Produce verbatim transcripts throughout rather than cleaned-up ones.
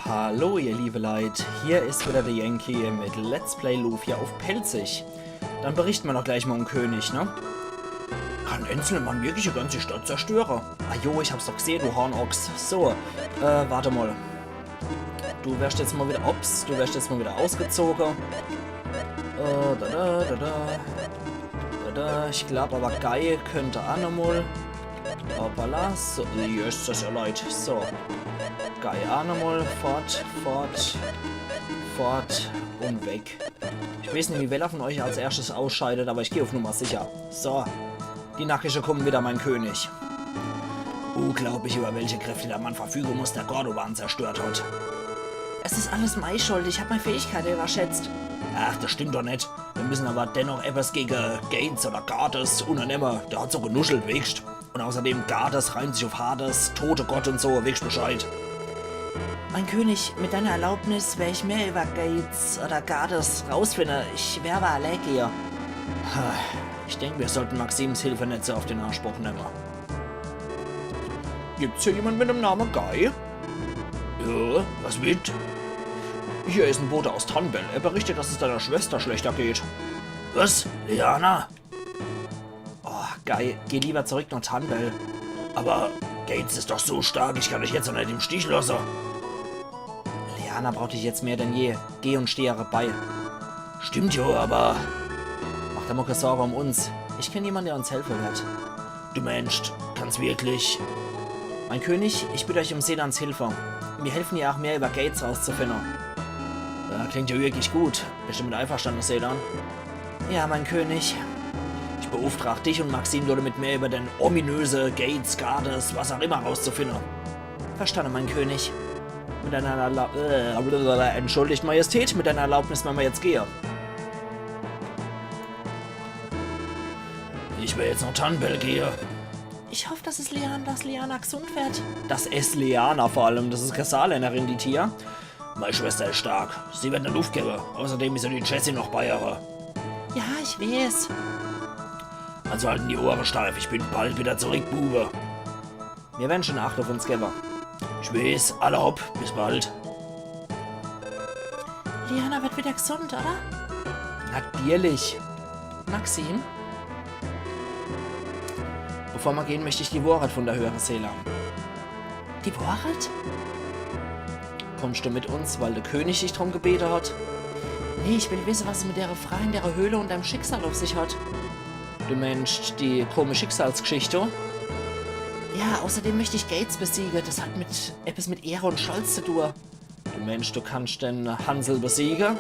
Hallo ihr liebe Leit, hier is wieder de Yankee mit Let's Play Lufia uff Pälzisch. Dann berichte mer doch gleich mol em König, ne? Kann en änzelner Mann wirklich e ganze Stadt zerstöre? Ah jo, ich hab's doch gsehe, du Hornochs. So, äh, wart mol. Du werscht jetzt mol wieder, ups, du werscht jetzt mol wieder ausgezoge. Äh, da, da, da, da. Da, da. Ich glaab awwer, Guy könnt aa nochmol. Hoppala. So, jetzt is er, Leit. So. Guy aa nochmol. Fort, fort, fort un weg. Ich weeß net, wie, weller vun eich als erschtes ausscheidet, awwer ich geh uff Nummer sicher. So. Die Nackische kummen wieder, mein König. Unglaublich, über welche Kräfte der Mann verfügen muss, der Gordovan zerstört hat. Es is alles mei Schuld, ich hab mei Fähigkeite überschätzt. Ach, des stimmt doch net. Mir müssen awwer dennoch ebbes gege Gates oder Gades unnernemme. Der hat so genuschelt, weescht. Un außerdem, Gades reimt sich uff Hades, tote Gott un so, weescht Bescheid. Mein König, mit deiner Erlaubnis wer ich mehr über Gates oder Gades rausfinde. Ich wer awwer allee gehe. Ich denk, mir sollten Maxims Hilfe net so uff den Anspruch nemme. Gibt's hier jemand mit em Name Guy? Ja, was mit? Hier is en Bote aus Tanbel. Er berichtet, dass es deiner Schwester schlechter geht. Was? Liana? Oh, Guy, geh lieber zurück nach Tanbel. Awwer Gates is doch so stark, ich kann eich jetzt doch net im Stich losse. Liana braucht dich jetzt mehr denn je. Geh un steh ihre bei. Stimmt jo, awwer mach der mol kee Sorge um uns. Ich kenn jemand, der uns helfe werd. Du meenscht, kannst wirklich? Mein König, ich bitt eich um Selans Hilfe. Mir helfen ihr aa mehr über Gates rauszufinde. Ja, klingt jo wirklich gut. Bestimmt einverstanden, Selan. Ja, mein König. Ich beauftrag dich un Maxim damit, mehr über den ominöse Gates, Gades, was aa immer rauszufinde. Verstanden, mein König. Mit deiner Erlaub-, äh, blablabla, entschuldigt, Majestät, mit deiner Erlaubnis wer mer jetzt gehe. Ich wer jetzt nach Tanbel gehe. Ich hoff, dass es Liana, dass Liana gesund werd. Dass es Liana vor allem, des is kee Saarlännerin, die Tia. Mei Schwester is stark. Sie werd net uffgewwe. Außerdem is jo die Jessie noch bei ihre. Ja, ich weeß. Also halten die Ohre steif. Ich bin bald wieder zurück, Bube. Mir wern schun Acht uff uns gewwe. Ich weeß, alla hopp, bis bald. Liana werd wieder gesund, oder? Natierlich. Maxim? Bevor mer gehn, möcht ich die Wohret vun der höre, Selan. Die Wohret? Kommscht du mit uns, weil de König dich drum gebete hat? Nee, ich will wisse, was es mit dere Fraa in dere Höhle un deim Schicksal uff sich hat. Du meenscht die komisch Schicksalsgeschichte? Ja, außerdem möcht ich Gates besiege. Des hat mit, ebbes mit Ehre un Stolz zu tue. Du meenscht, du kannscht den Hansel besiege?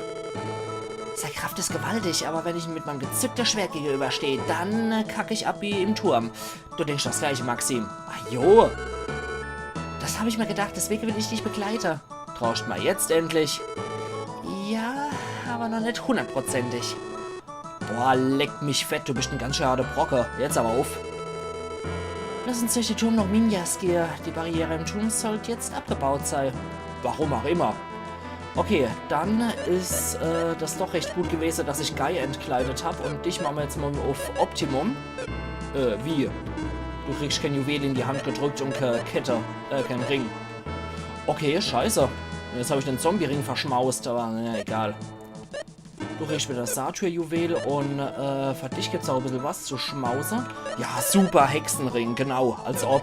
Sei Kraft is gewaltig, awwer wenn ich em mit meim gezückte Schwert gegenübersteh, dann, äh, kack ich ab wie im Turm. Du denkscht des Gleiche, Maxim. Ah jo. Des hab ich mer gedacht, deswege will ich dich begleite. Trauscht mer jetzt endlich? Ja, awwer noch net hunnertprozentig. Boah, leck mich fett, du bischt en ganz schee harde Brocke. Jetzt awwer uff. Lass uns durch de Turm noch Minjas gehe. Die Barriere im Turm sollt jetzt abgebaut sei. Warum aa immer. Okay, dann is, äh, des doch recht gut gewese, dass ich Guy entkleidet hab. Un dich mache mer jetzt mol uff Optimum. Äh, wie? Du kriegscht kee Juwel in die Hand gedrückt un kee Kette, äh, kee Ring. Okay, scheiße. Jetzt hab ich de Zombie-Ring verschmaust, awwer naja, egal. Du kriegscht wieder des Satyr-Juwel un, äh, für dich gibt's aa e bissel was zu schmause. Ja, super, Hexenring, genau, als ob.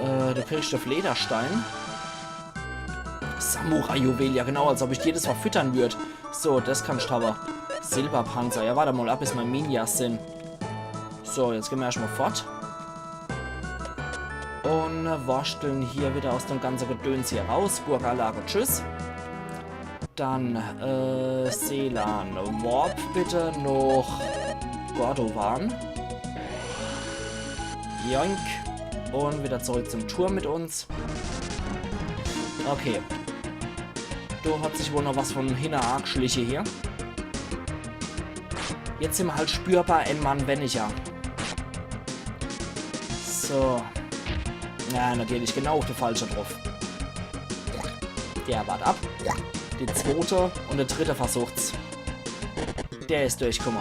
Äh, du kriegscht de Flederstein. Samurai-Juwel, ja genau, als ob ich dir des verfüttern würd. So, des kannscht hawwe. Silberpanzer, ja, wart mol ab, bis mei Minjas sin. So, jetzt gehn mer erscht mol fort. Un worschteln hier wieder aus dem ganze Gedöns hier raus. Burganlage, tschüss. Dann, äh, Selan, warp bitte noch Gordovan. Joink. Un wieder zurück zum Turm mit uns. Okay. Do hat sich wohl noch was vun hinne aageschliche hier. Jetzt sin mer halt spürbar en Mann wenniger. So. Ja, natürlich genau uff de Falsche druff. Der wart ab. De zwote un de dritte versucht's. Der is durchkumme.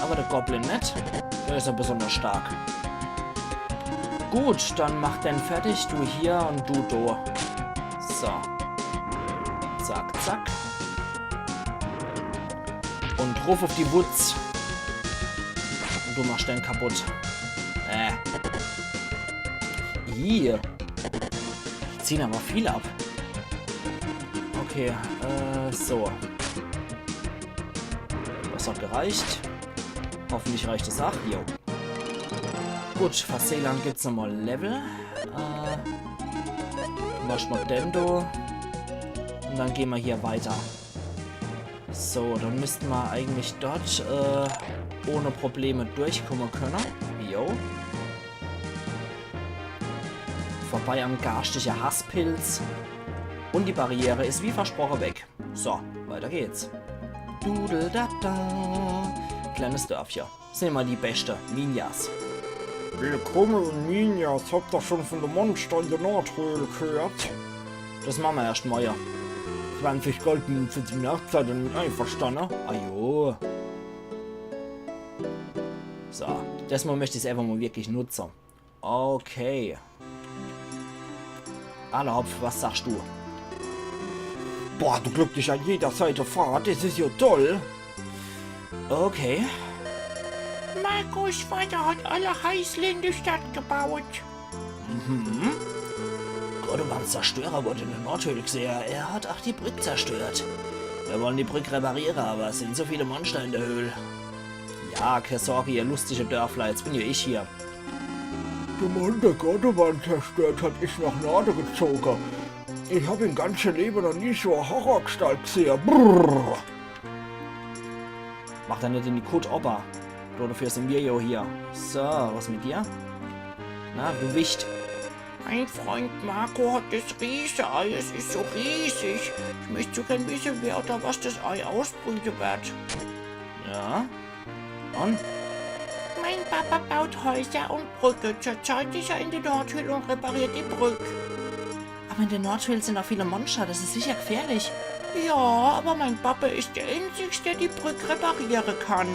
Awwer de Goblin net. Der is jo besonders stark. Gut, dann mach den fertig, du hier un du do. So. Zack, zack. Und ruf auf die Wutz. Und du machst den kaputt. Äh. Hier. Die ziehen aber viel ab. Okay, äh, so. Das hat gereicht. Hoffentlich reicht es auch. Jo. Gut, für Selan gibt's nochmal Level. Äh, was macht denn du? Und dann gehen wir hier weiter. So, dann müssten wir eigentlich dort äh, ohne Probleme durchkommen können. Jo. Vorbei am garstige Hasspilz. Und die Barriere ist wie versprochen weg. So, weiter geht's. Dudel da da. Kleines Dörfchen. Sind immer die beste. Minjas. Willkommen in Minjas. Habt ihr schon von de Monster in de Nordhöhl gehört? Das machen wir erst morgen. Zwanzig Goldmünzen sind nachzahlen, einverstanden? Ajo. So, das Mal möchte ich's einfach mal wirklich nutzen. Okay. Alla hopp, was sagst du? Boah, du glücklicher jeder Seite Fahrt, das ist ja toll. Okay. Markus Vater hat alle Heisle in die Stadt gebaut. Mhm. Godowans Zerstörer wurde in der Nordhöhle gesehen. Er hat auch die Brücke zerstört. Wir wollen die Brücke reparieren, aber es sind so viele Monster in der Höhle. Ja, keine Sorge, ihr lustige Dörfler, jetzt bin ja ich hier. Der Mann, der Godowan zerstört hat, ist nach Norden gezogen. Ich hab im ganzen Leben noch nie so eine Horrorgestalt gesehen. Brrr. Mach da nicht in die Kot, Opa. Dafür sind wir ja hier. So, was mit dir? Na, du Wicht. Mein Freund Marco hat das Riese-Ei. Es ist so riesig. Ich möchte so gern wissen, wer oder was das Ei ausbrüten wird. Ja. Und? Mein Papa baut Häuser und Brücke. Zurzeit ist er in der Nordhöhle und repariert die Brücke. Aber in der Nordhöhle sind auch viele Monster. Das ist sicher gefährlich. Ja, aber mein Papa ist der Einzige, der die Brücke reparieren kann.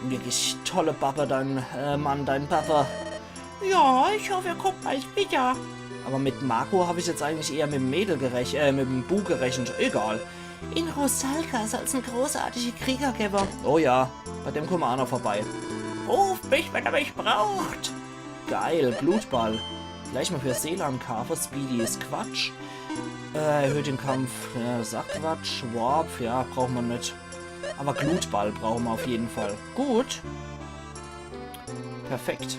Wirklich tolle Papa, dein äh, Mann, dein Papa. Ja, ich hoffe, er kommt bald wieder. Aber mit Marco habe ich jetzt eigentlich eher mit dem Mädel gerechnet, äh, mit dem Bu gerechnet. Egal. In Rusalka soll's einen großartigen Krieger geben. Oh ja, bei dem kommen wir auch noch vorbei. Ruft mich, wenn ihr mich braucht. Geil, Glutball. Gleich mal für Selan kaufen. Speedy ist Quatsch. Äh, erhöht den Kampf. Ja, das ist auch Quatsch. Warp, ja, brauchen wir nicht. Aber Glutball brauchen wir auf jeden Fall. Gut. Perfekt.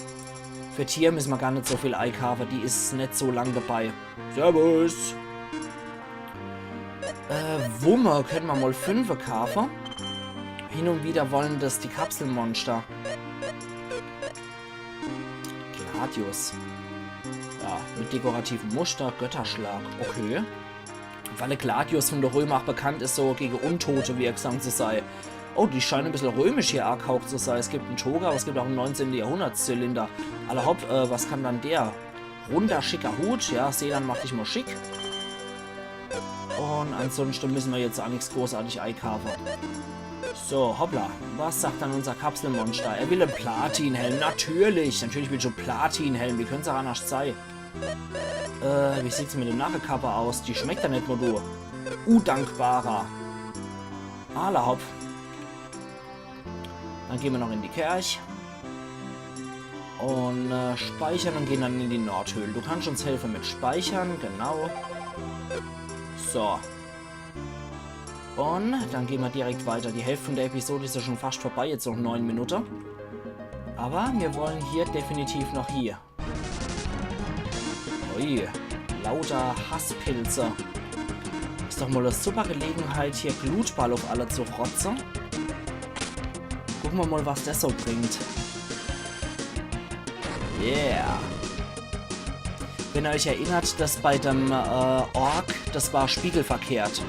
Für Tia müssen wir gar nicht so viel eikaufen. Die ist nicht so lang dabei. Servus. Äh, Wumme können wir mal fünfe kaufen. Hin und wieder wollen das die Kapselmonster. Gladius. Ja, mit dekorativem Muster, Götterschlag. Okay. Weil Gladius von der Römer auch bekannt ist, so gegen Untote wirksam zu sein. Oh, die scheinen ein bisschen römisch hier angehaucht zu sein. Es gibt einen Toga, aber es gibt auch einen neunzehnten Jahrhundertzylinder. Alla hopp, äh, was kann dann der? Runder, schicker Hut. Ja, Selan, mach dich mal schick. Und ansonsten müssen wir jetzt auch nichts großartig eikaufen. So, hoppla. Was sagt dann unser Kapselmonster? Er will einen Platinhelm. Natürlich. Natürlich willst du Platinhelm. Wie könnte es auch anders sein? Äh, wie sieht's mit dem Narrekappe aus? Die schmeckt ja nicht, wo du Undankbarer. Alla hopp. Dann gehen wir noch in die Kirche. Und äh, speichern und gehen dann in die Nordhöhle. Du kannst uns helfen mit Speichern, genau. So. Und dann gehen wir direkt weiter. Die Hälfte von der Episode ist ja schon fast vorbei, jetzt noch neun Minuten. Aber wir wollen hier definitiv noch hier. Ui, lauter Hasspilze. Ist doch mal eine super Gelegenheit, hier Glutball auf alle zu rotzen. Gucken wir mal, was das so bringt. Yeah. Wenn ihr euch erinnert, das bei dem äh, Ork, das war spiegelverkehrt.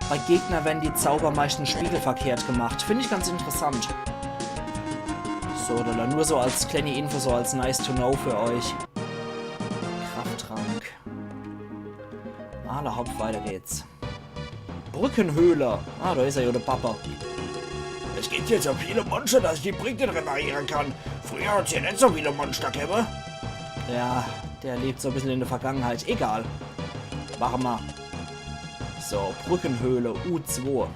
Bei Gegner werden die Zauber meistens spiegelverkehrt gemacht. Finde ich ganz interessant. So, oder nur so als kleine Info, so als nice to know für euch. Krafttrank. Alla hopp, weiter geht's. Brückenhöhle. Ah, da ist er ja, der Papa. Es gibt hier so viele Monster, dass ich die Brücke reparieren kann. Früher hat's hier nicht so viele Monster gegeben. Ja, der lebt so ein bisschen in der Vergangenheit. Egal. Machen wir. So, Brückenhöhle U zwei.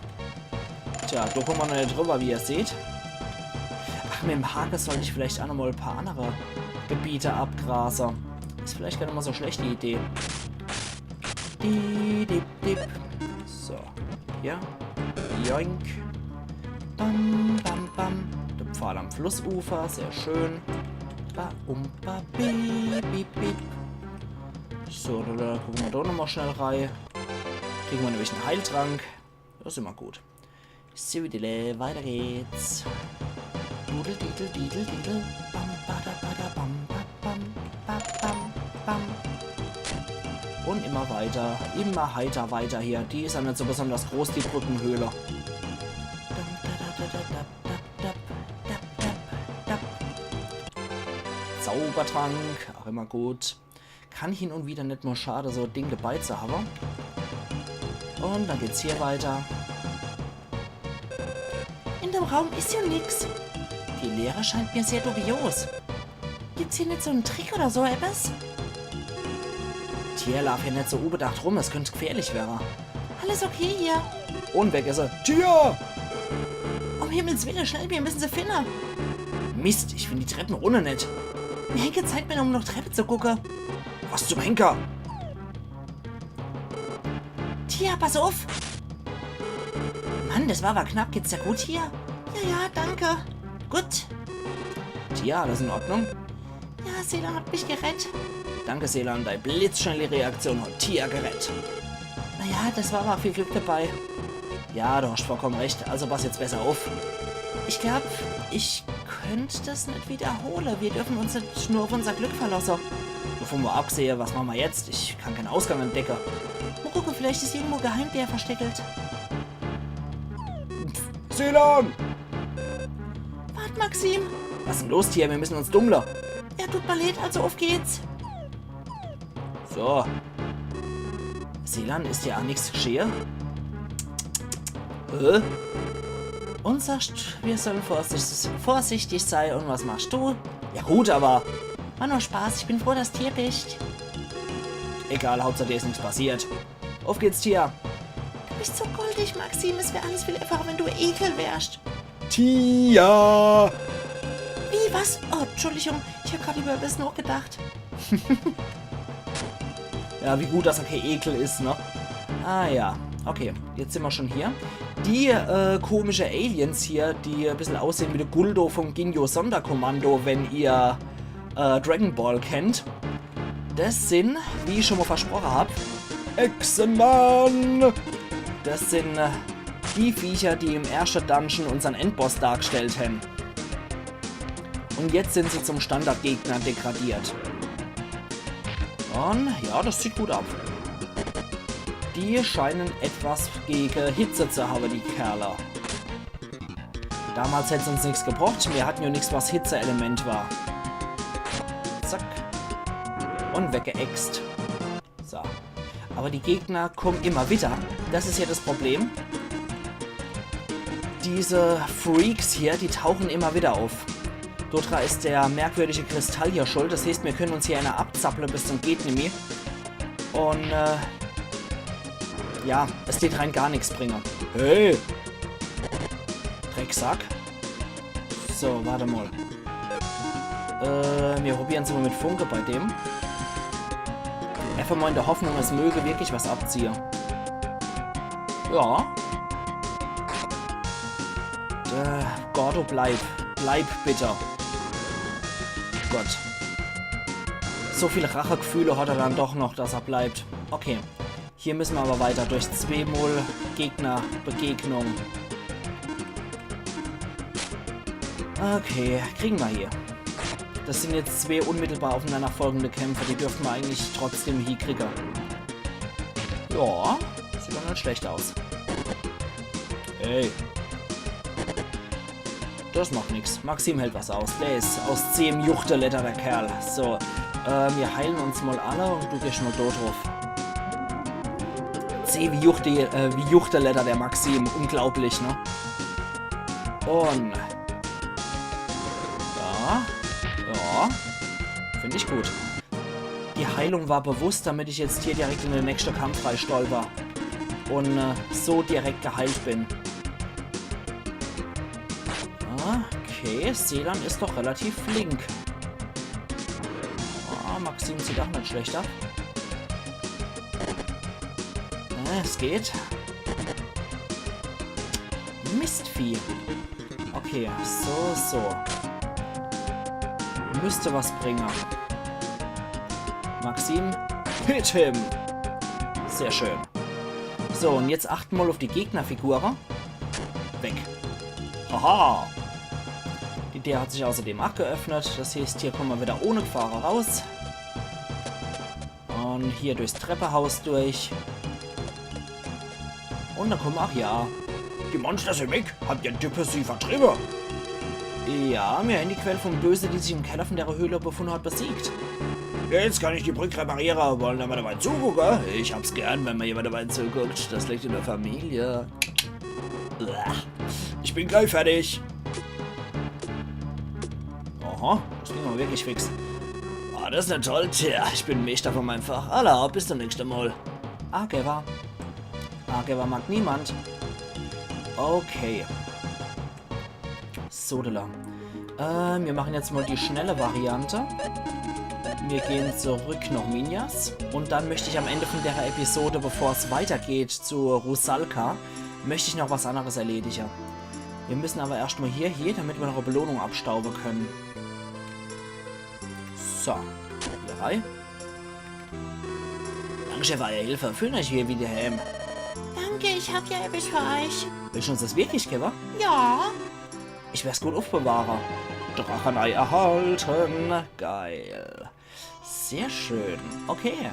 Tja, do kumme mer noch net drüber, wie ihr seht. Ach, mit dem Hake sollt ich vielleicht ach noch mol e paar annere Gebiete abgrase. Is vielleicht gar net mol so schlecht, die Idee. Di, dip, dip. So, hier. Joink. Bam, bam, bam. Der Pfad am Flussufer, sehr schön. Ba, um, ba, bi, bip, bip. So, do, do gucke mer doch noch mol schnell rei. Kriege mer nämlich en Heiltrank. Das is immer gut. Sividele, weiter geht's. Dudel, didel, didel, didel. Bam, bada, bada, bam, ba, bam, ba, bam, bam. Und immer weiter, immer heiter weiter hier. Die is ja net so besonders groß, die Brückenhöhle. Dam, da, da, da, da, dap, dap, dap, dap, dap, dap. Zaubertrank, auch immer gut. Kann hin und wieder net mol schade, so e Ding dabei zu habe. Und dann geht's hier weiter. In dem Raum is ja nix. Die Leere scheint mir sehr dubios. Gibt's hier net so en Trick oder so etwas? Tia, laaf hier net so unbedacht rum, es könnt gefährlich werre. Alles okay hier? Und weg is er. Tia! Um Himmels Willen, schnell, mir müssen se finne. Mist, ich find die Treppe runner net. Mir hänke Zeit mehr, um noch Treppe zu gucke. Was zum Henker? Tia, pass uff. Mann, das war aber knapp. Geht's dir gut hier? Ja, ja, danke. Gut. Tia, alles in Ordnung? Ja, Selan hat mich gerett. Danke, Selan. Dei blitzschnelle Reaktion hat Tia gerett. Naja, das war aber viel Glück dabei. Ja, du hast vollkommen recht. Also pass jetzt besser uff. Ich glaub, ich könnt das net wiederhole. Wir dürfen uns net nur auf unser Glück verlasse. Davon mol abgesehe, was mache mer jetzt? Ich kann kein Ausgang entdecke. Mol gucke, vielleicht is irgendwo Geheimdär versteckelt. Selan! Wart, Maxim! Was is denn los, Tia? Wir müssen uns dummle. Ja, tut mir leid, also auf geht's. So. Selan, is dir ach nix geschehe? Hä? Und sagst, wir sollen vorsichtig, vorsichtig sei. Und was machst du? Ja gut, aber... War nur Spaß, ich bin froh, dass du hier bist. Egal, Hauptsache dir is nix passiert. Auf geht's, Tia. Du bist so goldig, Maxim. Es wär alles viel einfacher, wenn du Ekel wärst. Tia! Wie, was? Oh, Entschuldigung, ich hab grad über etwas nachgedacht. Ja, wie gut, dass er kein Ekel is, ne? Ah ja, okay, jetzt sin mer schon hier. Die äh, komische Aliens hier, die e bissel aussehen wie de Guldo vom Ginyu Sonderkommando, wenn ihr äh, Dragon Ball kennt. Das sin, wie ich schon mol versproche hab, Echsenmann! Das sin äh, die Viecher, die im erschte Dungeon unsern Endboss dargestellt hän. Und jetzt sin se zum Standardgegner degradiert. Und ja, das zieht gut ab. Die scheinen etwas gege Hitze zu habe, die Kerle. Damals hätt's uns nix gebracht, mir hatten ja nix, was Hitzeelement war. Zack. Und weggeext. So. Aber die Gegner kommen immer wieder. Das is ja das Problem. Diese Freaks hier, die tauchen immer wieder auf. Dodra is der merkwürdige Kristall hier schuld. Das heißt, mir können uns hier einer abzapple bis zum geht nimmi. Und äh, ja, es tät rein gar nix bringe. Hey! Drecksack. So, warte mal. Äh, mir probieren's mal mit Funke bei dem. Einfach mal in der Hoffnung, es möge wirklich was abziehe. Ja. Äh, Gordo, bleib. Bleib, bitte. Gott. So viel Rachegefühle hat er dann doch noch, dass er bleibt. Okay. Hier müssen wir aber weiter durch zweimal Gegnerbegegnung. Okay, kriegen wir hier. Das sind jetzt zwei unmittelbar aufeinanderfolgende Kämpfe, die dürfen wir eigentlich trotzdem hiekriegen. Ja, sieht doch net schlecht aus. Hey. Das macht nix. Maxim hält was aus. Der is aus zähem Juchteletter, der Kerl. So, äh, wir heilen uns mal alle und du gehst mal dort drauf. Zäh wie Juchte, äh, wie Juchteletter, der Maxim. Unglaublich, ne? Und ja, ja, find ich gut. Die Heilung war bewusst, damit ich jetzt hier direkt in den nächsten Kampf reinstolper. und äh, so direkt geheilt bin. Okay, Selan is doch relativ flink. Ah, Maxim sieht auch net schlecht ab. Äh, es geht. Mistvieh. Okay, so, so. Müsste was bringen. Maxim, hit him. Sehr schön. So, und jetzt achte mer mal auf die Gegnerfigure. Weg. Haha. Die Tür hat sich außerdem auch geöffnet. Das heißt, hier kommen wir wieder ohne Gefahr raus. Und hier durchs Treppehaus durch. Und dann kommen wir auch, ja. Die Monster sind weg. Hat der Deppe sie vertrieben? Ja, mir haben die Quelle vom Böse, die sich im Keller von der Höhle befunden hat, besiegt. Jetzt kann ich die Brücke reparieren. Wollen wir dabei zugucken? Ich hab's gern, wenn mir jemand dabei zuguckt. Das liegt in der Familie. Uah. Ich bin gleich fertig. Aha, das ging aber wirklich fix. War das net toll? Tja, ich bin Meister von meinem Fach. Alla, bis zum nächsten Mal. Agewa. Agewa mag niemand. Okay. Sodele. Äh, wir machen jetzt mal die schnelle Variante. Wir gehen zurück nach Minjas. Und dann möchte ich am Ende von der Episode, bevor es weitergeht zu Rusalka, möchte ich noch was anderes erledigen. Wir müssen aber erst mal hier, hier, damit wir noch eine Belohnung abstauben können. So, hier rein. Danke für eure Hilfe. Fühlt euch hier wie daheim. Danke, ich hab ja etwas für euch. Willst du uns das wirklich geben? Ja. Ich werd's gut aufbewahren. Drachenei erhalten. Geil. Sehr schön. Okay.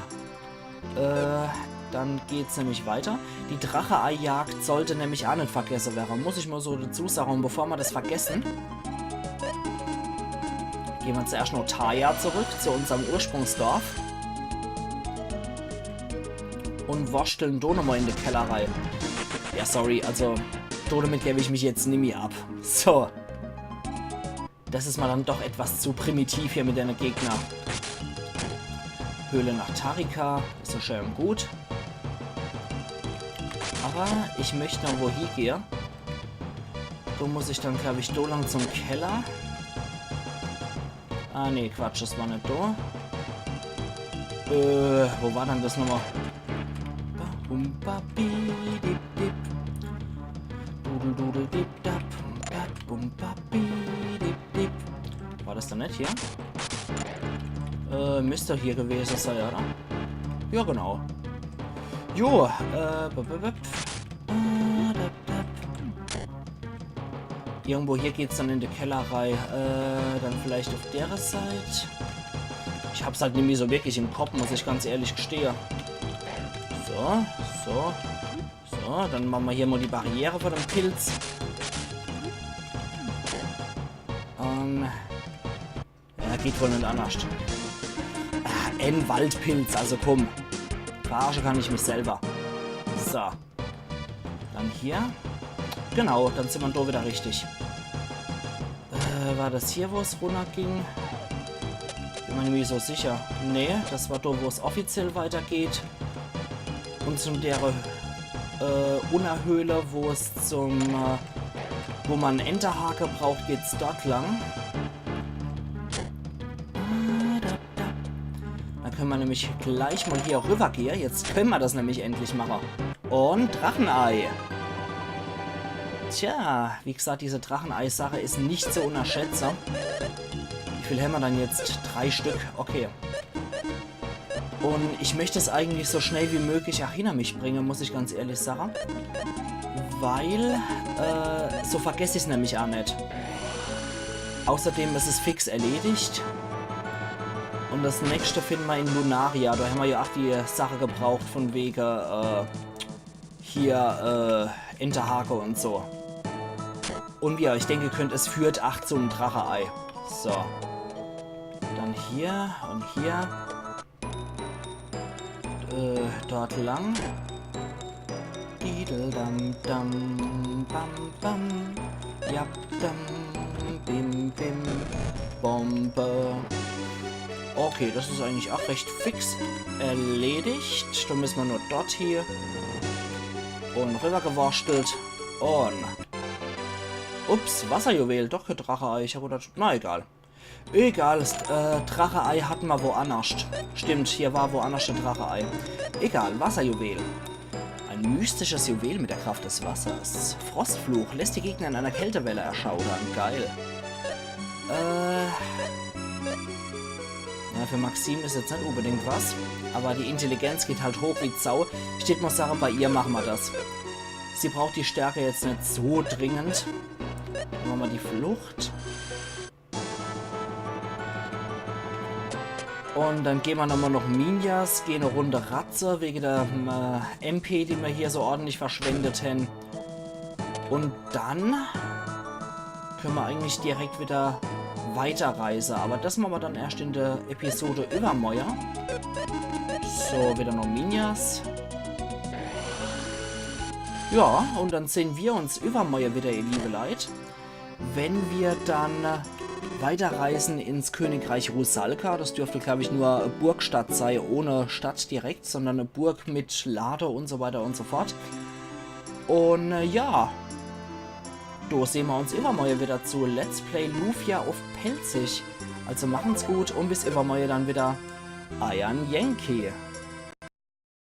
Äh, dann geht's nämlich weiter. Die Drachenei-Jagd sollte nämlich auch net vergessen werden. Muss ich mal so dazu sagen. Und bevor wir das vergessen, gehen wir zuerst nach Taya zurück, zu unserem Ursprungsdorf. Und wurschteln do nochmal in die Kellerei. Ja, sorry, also, do damit gebe ich mich jetzt nimmi ab. So. Das ist mir dann doch etwas zu primitiv hier mit den Gegner. Höhle nach Tarika, ist ja schön und gut. Aber ich möchte noch wo hiegehe. Do muss ich dann, glaub ich, do lang zum Keller. Ah, nee, Quatsch, das war net do. Äh, wo war denn das nochmal? Ba, bum, ba, bi, dip, dip. Dudel, dudel, dip, dap, bum, dap, bum, ba, bi, dip, dip. War das dann net hier? Äh, müsste hier gewesen sein, oder? Ja, genau. Jo, äh, b, b, b, äh, dap, dap. Irgendwo hier geht's dann in die Kellerei. Äh, dann vielleicht auf dere Seit. Ich hab's halt nimmi so wirklich im Kopf, muss ich ganz ehrlich gestehe. So, so. So, dann machen wir hier mal die Barriere vor dem Pilz. Ähm, ja, geht wohl net anders. Ah, en Waldpilz, also komm. Verarsche kann ich mich selber. So. Dann hier. Genau, dann sind wir do wieder richtig. Äh, war das hier, wo es runterging? Bin mir nimmi so sicher. Nee, das war do, wo es offiziell weitergeht. Und zum dere, äh, Unnerhöhle, wo es zum, äh, wo man Enterhake braucht, geht's dort lang. Da können wir nämlich gleich mal hier rübergehen. Jetzt können wir das nämlich endlich machen. Und Drachenei. Tja, wie gesagt, diese Drachenei-Sache ist nicht zu unterschätzen. Wie viel haben wir dann jetzt? Drei Stück. Okay. Und ich möchte es eigentlich so schnell wie möglich auch hinter mich bringen, muss ich ganz ehrlich sagen. Weil, äh, so vergesse ich's nämlich auch net. Außerdem ist es fix erledigt. Und das nächste finden wir in Lunaria. Da haben wir ja auch die Sache gebraucht von wegen, äh, hier, äh, Enterhake und so. Und wie ihr euch denken könnt, es führt ach zum Drachenei. So. Dann hier und hier. Äh, dort lang. Didel dam dam bam bam. Jap dam bim bim. Bombe. Okay, das ist eigentlich auch recht fix erledigt. Da müssen wir nur dort hier. Und rübergewurschtelt. Und. Ups, Wasserjuwel. Doch, kä Drache-Ei. Ich hab gedacht, na egal. Egal, ist, äh, Drache-Ei hat ma woannerscht. Stimmt, hier war woannerscht e Drache-Ei. Egal, Wasserjuwel. Ein mystisches Juwel mit der Kraft des Wassers. Frostfluch lässt die Gegner in einer Kältewelle erschaudern. Geil. Äh. Ja, für Maxim ist jetzt nicht unbedingt was. Aber die Intelligenz geht halt hoch wie Sau. Ich tät mol sage, bei ihr machen wir das. Sie braucht die Stärke jetzt nicht so dringend. Dann machen wir die Flucht. Und dann gehen wir nochmal noch Minjas, gehen eine Runde Ratze wegen der ähm, äh, M P, die wir hier so ordentlich verschwendet haben. Und dann können wir eigentlich direkt wieder weiterreisen. Aber das machen wir dann erst in der Episode übermorje. So, wieder noch Minjas. Ja, und dann sehen wir uns übermorje wieder, ihr liebe Leit, wenn wir dann weiterreisen ins Königreich Rusalka. Das dürfte, glaube ich, nur Burgstadt sei, ohne Stadt direkt, sondern eine Burg mit Lade und so weiter und so fort. Und äh, ja, da sehen wir uns übermorje wieder zu Let's Play Lufia auf Pälzisch. Also machen's gut und bis übermorje dann wieder. Euer Yankee.